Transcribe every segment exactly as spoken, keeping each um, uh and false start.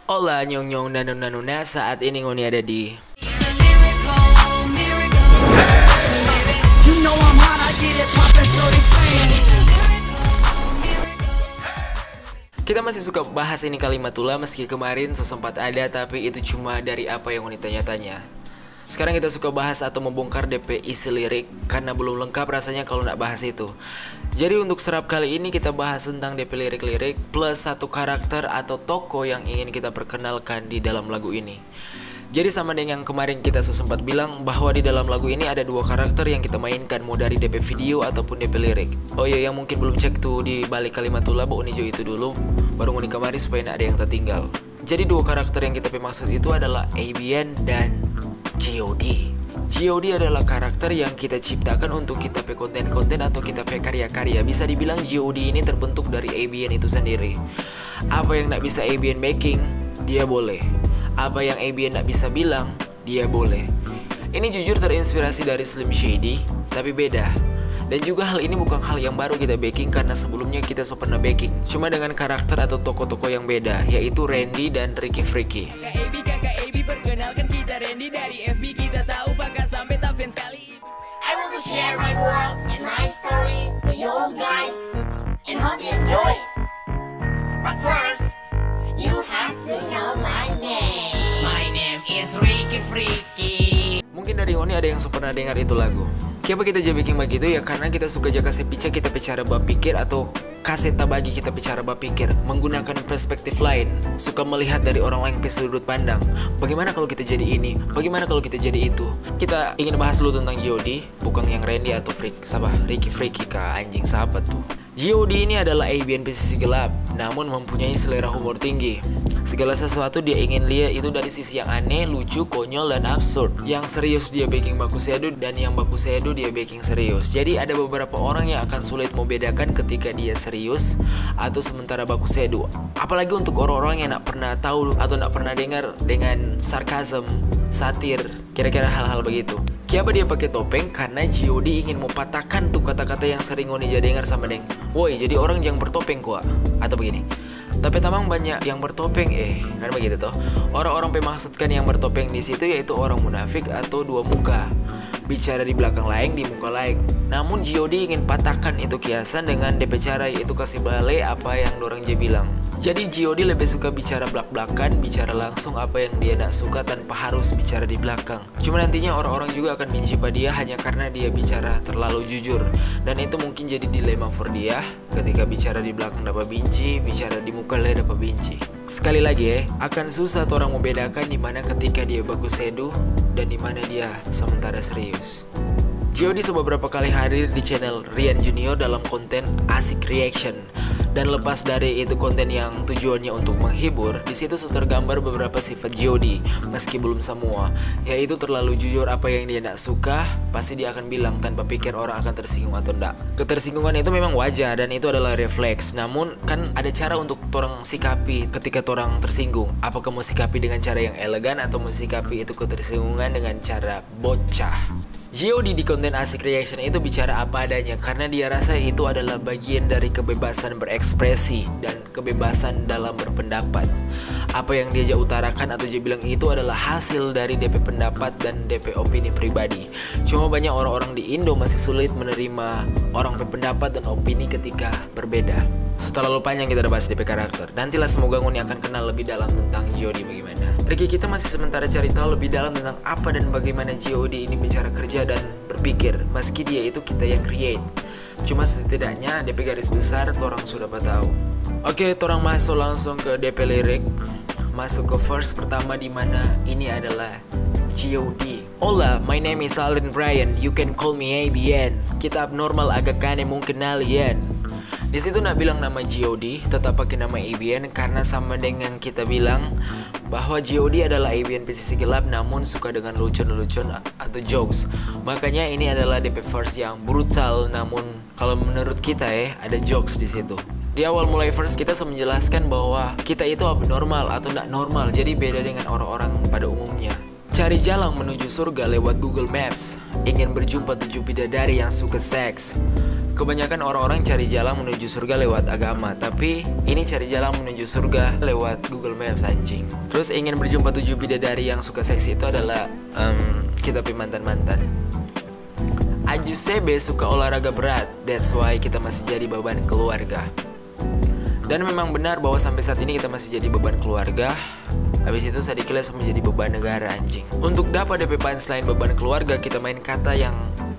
Hola nyong nyong nanu nanu na, saat ini ngoni ada di You know I'm hot, I get it poppin', so they saying. Kita masih suka bahas ini kalimat tula, meski kemarin so sempat ada, tapi itu cuma dari apa yang ngoni tanya-tanya. Sekarang kita suka bahas atau membongkar D P isi lirik, karena belum lengkap rasanya kalau ndak bahas itu. Jadi untuk serap kali ini kita bahas tentang D P lirik-lirik plus satu karakter atau tokoh yang ingin kita perkenalkan di dalam lagu ini. Jadi sama dengan yang kemarin kita so sempat bilang bahwa di dalam lagu ini ada dua karakter yang kita mainkan, mau dari D P video ataupun D P lirik. Oh iya, yang mungkin belum cek tuh di balik kalimat tula, bawa ngoni jo itu dulu, baru ngoni kamari supaya ndak ada yang tertinggal. Jadi dua karakter yang kita pe maksud itu adalah Abian dan G O D. G O D adalah karakter yang kita ciptakan untuk kita pe konten-konten atau kita pe karya-karya. Bisa dibilang G O D ini terbentuk dari Abian itu sendiri. Apa yang ndak bisa Abian beking, dia boleh. Apa yang Abian ndak bisa bilang, dia boleh. Ini jujur terinspirasi dari Slim Shady, tapi beda. Dan juga hal ini bukan hal yang baru kita beking karena sebelumnya kita so pernah beking. Cuma dengan karakter atau tokoh-tokoh yang beda, yaitu Randy dan Ricky Freaky. Kakak Ebi, kakak Ebi, perkenalkan kita Randy dari F B. Kita tahu bakal sampai ta fans kali ini. I want to share my world and my story to you guys and hope you enjoy. But first, you have to know my name. My name is Ricky Freaky. Mungkin dari ngoni ada yang so pernah dengar itu lagu. Kiapa kita ja beking bagitu ya? Karena kita suka ja kase pica kita pe cara bapikir atau kase tabagi kita pe cara bapikir menggunakan perspektif lain, suka melihat dari orang lain pe sudut pandang. Bagaimana kalau kita jadi ini? Bagaimana kalau kita jadi itu? Kita ingin bahas dulu tentang G O D, bukan yang Randy atau Freak, sapa? Ricky Freaky ka, anjing sapa tuh? G O D ini adalah Abian pe sisi gelap, namun mempunyai selera humor tinggi. Segala sesuatu dia ingin lia itu dari sisi yang aneh, lucu, konyol, dan absurd. Yang serius dia beking baku sedu, dan yang baku sedu dia beking serius. Jadi ada beberapa orang yang akan sulit mau bedakan ketika dia serius atau sementara baku sedu. Apalagi untuk orang-orang yang ndak pernah tahu atau ndak pernah dengar dengan sarkasm, satir, kira-kira hal-hal begitu. Kiapa dia pake topeng? Karena G O D ingin mo patahkan tu kata-kata yang sering ngoni ja dengar sama deng, "Woi, jadi orang jang bertopeng kwa," atau begini, "Tapi tamang banyak yang bertopeng eh," kan begitu toh. Orang-orang pe maksudkan yang bertopeng di situ yaitu orang munafik atau dua muka. Bicara di belakang laeng, di muka laeng. Namun G O D ingin patahkan itu kiasan dengan depe cara, yaitu kasi bale apa yang dorang ja bilang. Jadi G O D lebih suka bicara blak-blakan, bicara langsung apa yang dia ndak suka tanpa harus bicara di belakang. Cuma nantinya orang-orang juga akan benci pa dia hanya karena dia bicara terlalu jujur. Dan itu mungkin jadi dilema for dia, ketika bicara di belakang dapa benci, bicara di muka lei dapa benci. Sekali lagi eh, akan susah torang mo bedakan di mana ketika dia baku sedu dan di mana dia sementara serius. G O D so beberapa kali hadir di channel Rian Junior dalam konten Asik Reaction. Dan lepas dari itu konten yang tujuannya untuk menghibur, di situ so tergambar beberapa sifat G O D, meski belum semua, yaitu terlalu jujur apa yang dia ndak suka, pasti dia akan bilang tanpa pikir orang akan tersinggung atau ndak. Ketersinggungan itu memang wajar dan itu adalah refleks. Namun kan ada cara untuk torang sikapi ketika torang tersinggung. Apakah mau sikapi dengan cara yang elegan atau mau sikapi itu ketersinggungan dengan cara bocah? G O D di konten Asik Reaction itu bicara apa adanya karena dia rasa itu adalah bagian dari kebebasan berekspresi dan kebebasan dalam berpendapat. Apa yang dia ja utarakan atau dia bilang itu adalah hasil dari depe pendapat dan depe opini pribadi. Cuma banyak orang-orang di Indo masih sulit menerima orang pe pendapat dan opini ketika berbeda. So terlalu panjang kita ada bahas depe karakter. Nantilah semoga ngoni akan kenal lebih dalam tentang G O D bagaimana. Ricky, kita masih sementara cari tahu lebih dalam tentang apa dan bagaimana G O D ini bicara kerja dan berpikir, meski dia itu kita yang create. Cuma setidaknya depe garis besar torang sudah batau. Oke, torang masuk langsung ke depe lirik. Masuk ke verse pertama di mana ini adalah G O D. Hola, my name is Alden Brian. You can call me A B N. Kita abnormal agak aneh mungkin alien. Di situ ndak bilang nama G O D, tetap pakai nama A B N karena sama dengan kita bilang bahwa G O D adalah A B N pe sisi gelap namun suka dengan lucu-lucuan atau jokes. Makanya ini adalah depe verse yang brutal namun kalau menurut kita eh ada jokes di situ. Di awal mulai verse kita so menjelaskan bahwa kita itu abnormal atau ndak normal, jadi beda dengan orang-orang pada umumnya. Cari jalan menuju surga lewat Google Maps. Ingin berjumpa tujuh bidadari yang suka seks. Kebanyakan orang-orang cari jalan menuju surga lewat agama, tapi ini cari jalan menuju surga lewat Google Maps, anjing. Terus ingin berjumpa tujuh bidadari yang suka seksi itu adalah, em, kita pe mantan-mantan. Aju Sebe suka olahraga berat, that's why kita masih jadi beban keluarga. Dan memang benar bahwa sampai saat ini kita masih jadi beban keluarga. Habis itu sadiki lagi menjadi beban negara, anjing. Untuk dapat D P punchline beban keluarga, kita main kata yang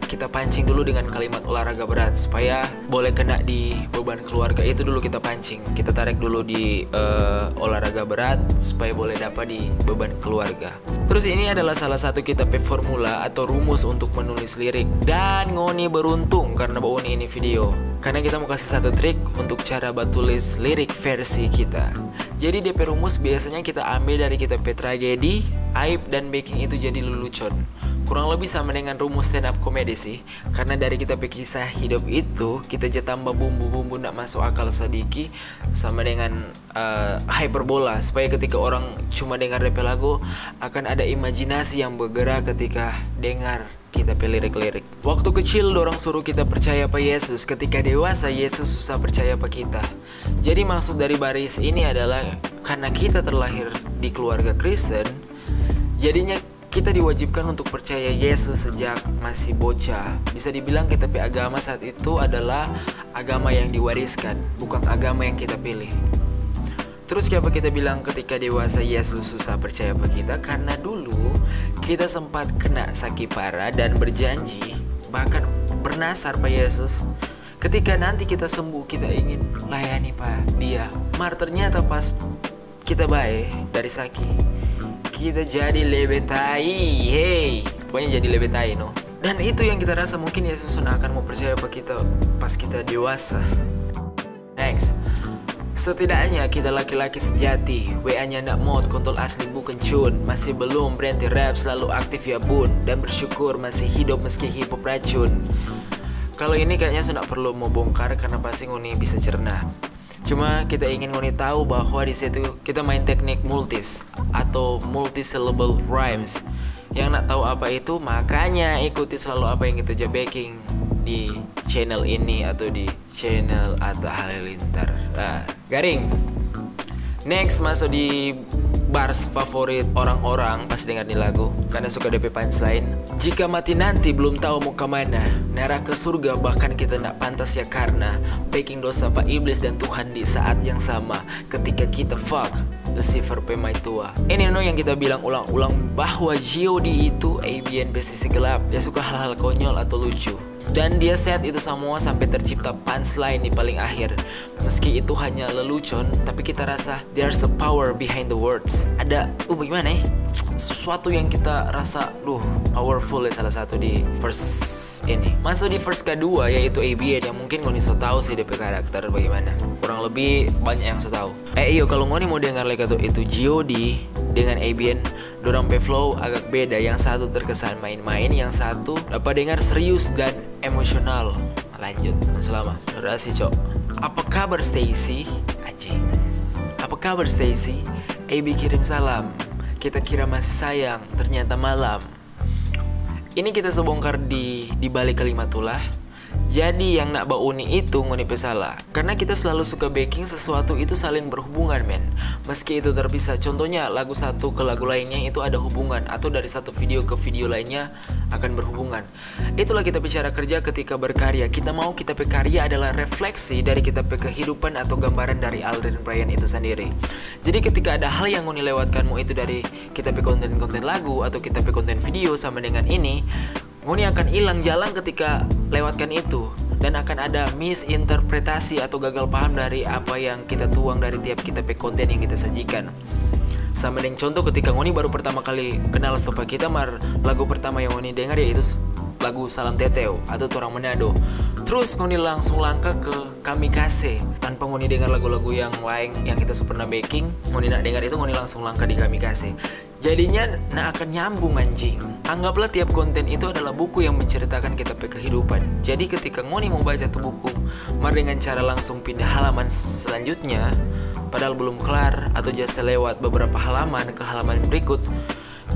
kita pancing dulu dengan kalimat olahraga berat supaya boleh kena di beban keluarga. Itu dulu kita pancing. Kita tarik dulu di, eh, olahraga berat supaya boleh dapat di beban keluarga. Terus ini adalah salah satu kita pe formula atau rumus untuk menulis lirik. Dan ngoni beruntung karena bauni ini video. Karena kita mau kasih satu trik untuk cara batulis lirik versi kita. Jadi D P rumus biasanya kita ambil dari kita pe tragedi, aib, dan beking itu jadi lelucon. Kurang lebih sama dengan rumus stand up comedy sih. Karena dari kita pe kisah hidup itu, kita ja tambah bumbu-bumbu ndak masuk akal sadiki sama dengan, eh, hiperbola, supaya ketika orang cuma dengar D P lagu, akan ada imajinasi yang bergerak ketika dengar kita pe lirik-lirik. Waktu kecil dorang suruh kita percaya pa Yesus, ketika dewasa Yesus susah percaya pa kita. Jadi maksud dari baris ini adalah karena kita terlahir di keluarga Kristen, jadinya kita diwajibkan untuk percaya Yesus sejak masih bocah. Bisa dibilang kita pe agama saat itu adalah agama yang diwariskan, bukan agama yang kita pilih. Terus kiapa kita bilang ketika dewasa Yesus susah percaya pa kita? Karena dulu kita sempat kena saki parah dan berjanji, bahkan bernasar pa Yesus, ketika nanti kita sembuh, kita ingin layani pa Dia. Mar ternyata pas kita bae dari saki, kita jadi lebe tai. Hei, pokoknya jadi lebe tai, no. Dan itu yang kita rasa mungkin Yesus so nda akan mau percaya pa kita pas kita dewasa. Next. Setidaknya kita laki-laki sejati, W A-nya ndak mod, kontol asli bukan cun, masih belum berhenti rap, selalu aktif ya bun, dan bersyukur masih hidup meski hip hop racun. Kalau ini kayaknya so ndak perlu mau bongkar karena pasti ngoni bisa cerna. Cuma kita ingin ngoni tahu bahwa di situ kita main teknik multis atau multi syllable rhymes. Yang ndak tahu apa itu, makanya ikuti selalu apa yang kita ja beking di channel ini atau di channel Atta Halilintar. Nah, garing. Next, masuk di bars favorit orang-orang pas dengar ni lagu, karena suka D P punchline. Jika mati nanti belum tahu mau kemana, neraka surga bahkan kita ndak pantas ya, karena beking dosa pa iblis dan Tuhan di saat yang sama ketika kita fuck Lucifer pe maitua. Ini no yang kita bilang ulang-ulang bahwa G O D itu A B N pe sisi gelap. Dia suka hal-hal konyol atau lucu. Dan dia set itu semua sampai tercipta punchline di paling akhir. Meski itu hanya lelucon, tapi kita rasa there's a power behind the words. Ada, uh, bagaimana ya? Sesuatu yang kita rasa, duh, powerful ya, salah satu di verse ini. Masuk di verse kedua, yaitu A B N, yang mungkin ngoni so tahu sih D P karakter bagaimana. Kurang lebih banyak yang so tahu. Eh, iyo, kalau ngoni mau dengar lagi tu itu G O D dengan A B N, dorang pe flow agak beda. Yang satu terkesan main-main, yang satu dapa dengar serius dan emosional. Lanjut, selamat. Durasi, cok. Apa kabar, Stacy? Anjing. Apa kabar, Stacy? A B kirim salam. Kita kira masih sayang, ternyata malam. Ini kita so bongkar di, di balik kalimat tulah. Jadi yang nak bauni itu ngoni pe salah. Karena kita selalu suka beking sesuatu itu saling berhubungan, men. Meski itu terpisah. Contohnya lagu satu ke lagu lainnya itu ada hubungan, atau dari satu video ke video lainnya akan berhubungan. Itulah kita pe cara kerja ketika berkarya. Kita mau kita pe karya adalah refleksi dari kita pe kehidupan atau gambaran dari Aldrin Brian itu sendiri. Jadi ketika ada hal yang ngoni lewatkan, mau itu dari kita pe konten-konten lagu atau kita pe konten video sama dengan ini, ngoni akan hilang jalan ketika lewatkan itu, dan akan ada misinterpretasi atau gagal paham dari apa yang kita tuang dari tiap kita pe konten yang kita sajikan. Sama deng contoh, ketika ngoni baru pertama kali kenal sto pa kita, mar lagu pertama yang ngoni dengar yaitu s-, lagu Salam Teteo atau Torang Manado. Terus ngoni langsung langkah ke Kamikaze tanpa ngoni dengar lagu-lagu yang lain yang kita so pernah beking. Ngoni nak dengar itu, ngoni langsung langkah di Kamikaze. Jadinya, nah, akan nyambung, anjing. Anggaplah tiap konten itu adalah buku yang menceritakan kita pe kehidupan. Jadi ketika ngoni mau baca tu buku, mar dengan cara langsung pindah halaman selanjutnya, padahal belum kelar, atau ja se lewat beberapa halaman ke halaman berikut,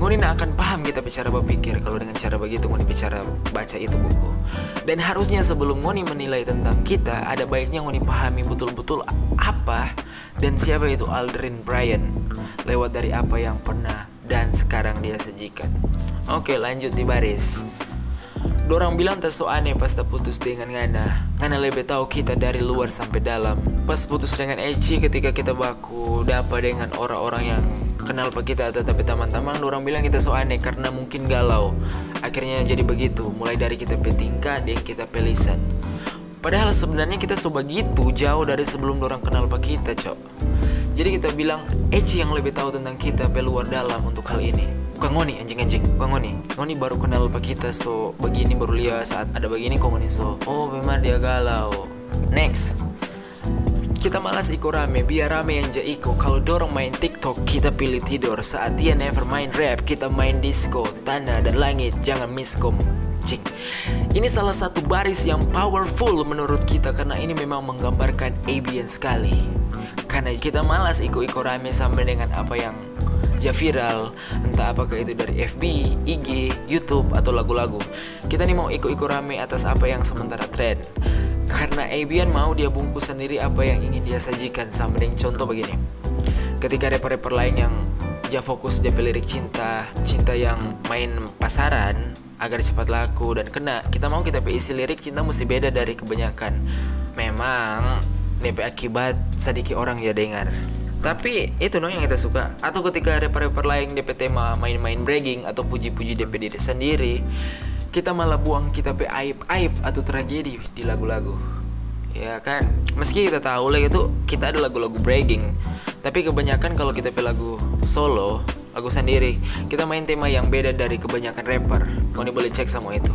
Ngoni nda akan paham kita pe cara bapikir kalau dengan cara begitu ngoni pe cara baca itu buku. Dan harusnya sebelum ngoni menilai tentang kita, ada baiknya ngoni pahami betul-betul apa dan siapa itu Aldrin Bryant lewat dari apa yang pernah dan sekarang dia sajikan. Oke, lanjut di baris. Dorang bilang ta so aneh pas ta putus dengan ngana. Ngana lebe tau kita dari luar sampe dalam. Pas putus dengan Eci, ketika kita baku dapa dengan orang-orang yang kenal pa kita atau tapi tamang-tamang, dorang bilang kita so aneh karena mungkin galau. Akhirnya jadi begitu, mulai dari kita pe tingkah dan kita pe lisan. Padahal sebenarnya kita so bagitu jauh dari sebelum dorang kenal pa kita, cok. Jadi kita bilang, Eci yang lebih tahu tentang kita pe luar dalam untuk hal ini. Bukan ngoni, anjing-anjing, bukan ngoni. Ngoni baru kenal pa kita, so begini baru lia saat ada begini kong ngoni so, oh, memang dia galau. Next. Kita malas iko rame, biar rame yang ja iko. Kalau dorang main TikTok, kita pilih tidur. Saat dia never main rap, kita main disco. Tanah dan langit, jangan miskom. Cik. Ini salah satu baris yang powerful menurut kita karena ini memang menggambarkan Abian sekali. Karena kita malas iko-iko rame sama dengan apa yang ja viral, entah apakah itu dari F B, I G, YouTube, atau lagu-lagu. Kita ni mau iko-iko rame atas apa yang sementara tren. Karena Abian mau dia bungkus sendiri apa yang ingin dia sajikan, sama deng contoh begini. Ketika rapper-rapper lain yang ja fokus dia pe lirik cinta, cinta yang main pasaran agar cepat laku dan kena, kita mau kita pe isi lirik cinta mesti beda dari kebanyakan. Memang dia pe akibat sadiki orang ja dengar. Tapi itu no yang kita suka. Atau ketika rapper-rapper lain dia pe tema main-main bragging atau puji-puji dia pe diri sendiri, kita malah buang kita pe aib-aib atau tragedi di lagu-lagu. Ya kan? Meski kita tahu lah itu kita ada lagu-lagu bragging, tapi kebanyakan kalau kita pe lagu solo, lagu sendiri, kita main tema yang beda dari kebanyakan rapper. Ngoni boleh cek sama itu.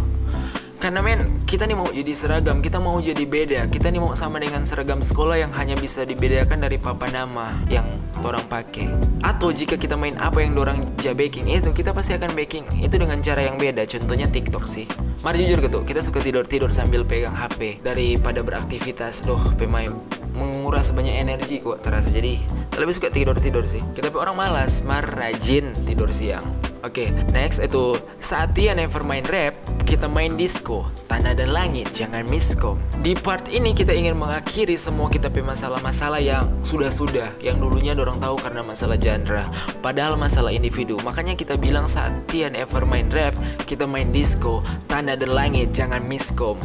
Karena men, kita ni mau jadi seragam, kita mau jadi beda, kita ni mau sama dengan seragam sekolah yang hanya bisa dibedakan dari papan nama yang torang pake. Atau jika kita main apa yang dorang ja beking itu, kita pasti akan beking itu dengan cara yang beda, contohnya TikTok sih. Mar jujur gitu, kita suka tidur-tidur sambil pegang H P daripada beraktivitas. Doh, pemain menguras banyak energi kok terasa. Jadi, lebih suka tidur-tidur sih. Kita pe orang malas, mar rajin tidur siang. Oke, next itu saat dia never main rap, kita main disco. Tanah dan langit, jangan miskom. Di part ini kita ingin mengakhiri semua kita pe masalah-masalah yang sudah-sudah, yang dulunya dorang tahu karena masalah genre, padahal masalah individu. Makanya kita bilang saat Tian ever main rap, kita main disco. Tanah dan langit, jangan miskom.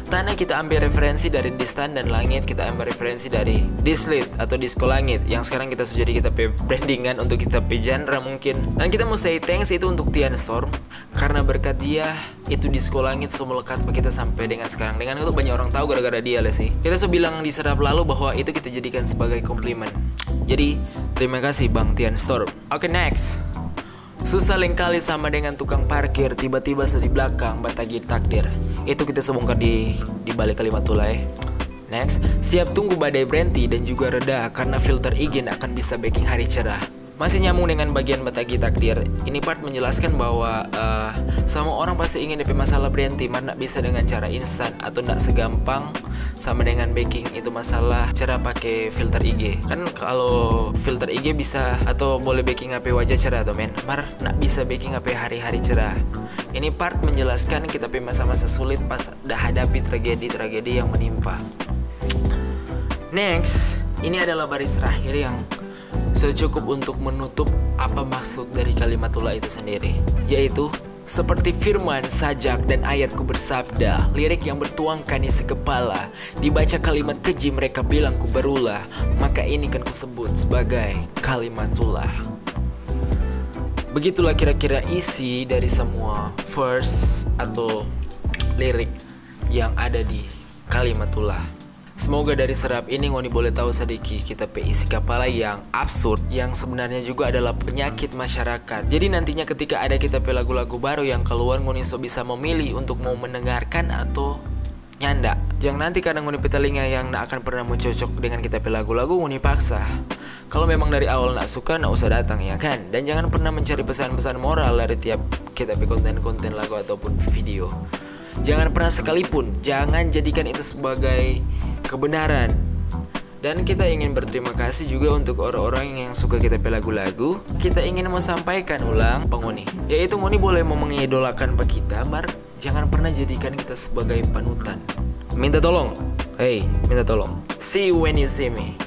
Tanah kita ambil referensi dari Distan dan langit kita ambil referensi dari Dislit atau Disco Langit yang sekarang kita sudah jadi kita pe brandingan untuk kita pe genre mungkin. Dan kita mau say thanks itu untuk Tian Storm karena berkat dia itu Disco Langit so melekat pa kita sampai dengan sekarang. Dengan itu banyak orang tahu gara-gara dia lah sih. Kita so bilang di serap lalu bahwa itu kita jadikan sebagai komplimen. Jadi, terima kasih Bang Tian Storm. Oke, next. Susah lengkali sama dengan tukang parkir, tiba-tiba so di belakang batagi takdir. Itu kita so bongkar di, di balik kalimat tulah. Next, siap tunggu badai berhenti dan juga reda karena filter I G akan bisa beking hari cerah. Masih nyambung dengan bagian batagi takdir, ini part menjelaskan bahwa eh, semua orang pasti ingin depe masalah berhenti, mar ndak bisa dengan cara instan atau ndak segampang sama dengan beking itu masalah cerah pake filter I G. Kan kalau filter I G bisa atau boleh beking apa wajah cerah tuh men, mar ndak bisa beking apa hari-hari cerah. Ini part menjelaskan kita pe masa-masa sulit pas dah hadapi tragedi-tragedi yang menimpa. Next, ini adalah baris terakhir yang so cukup untuk menutup apa maksud dari Kalimatullah itu sendiri, yaitu seperti firman, sajak, dan ayat ku bersabda, lirik yang bertuangkan isi kepala, dibaca kalimat keji mereka bilang ku berulah, maka ini kan ku sebut sebagai Kalimatullah. Begitulah kira-kira isi dari semua verse atau lirik yang ada di Kalimatullah. Semoga dari serap ini ngoni boleh tahu sadiki kita pe isi kapala yang absurd, yang sebenarnya juga adalah penyakit masyarakat. Jadi nantinya ketika ada kita pe lagu-lagu baru yang keluar, ngoni so bisa memilih untuk mau mendengarkan atau nyanda. Jang nanti karena ngoni pe telinga yang nda akan pernah mau cocok dengan kita pe lagu-lagu, ngoni paksa. Kalau memang dari awal nda suka, nda usah datang, ya kan? Dan jangan pernah mencari pesan-pesan moral dari tiap kita pe konten-konten lagu ataupun video. Jangan pernah sekalipun, jangan jadikan itu sebagai kebenaran. Dan kita ingin berterima kasih juga untuk orang-orang yang suka kita pe lagu-lagu. Kita ingin mau sampaikan ulang pa ngoni, yaitu ngoni boleh mau mengidolakan pa kita, mar jangan pernah jadikan kita sebagai panutan. Minta tolong. Hey, minta tolong. See you when you see me.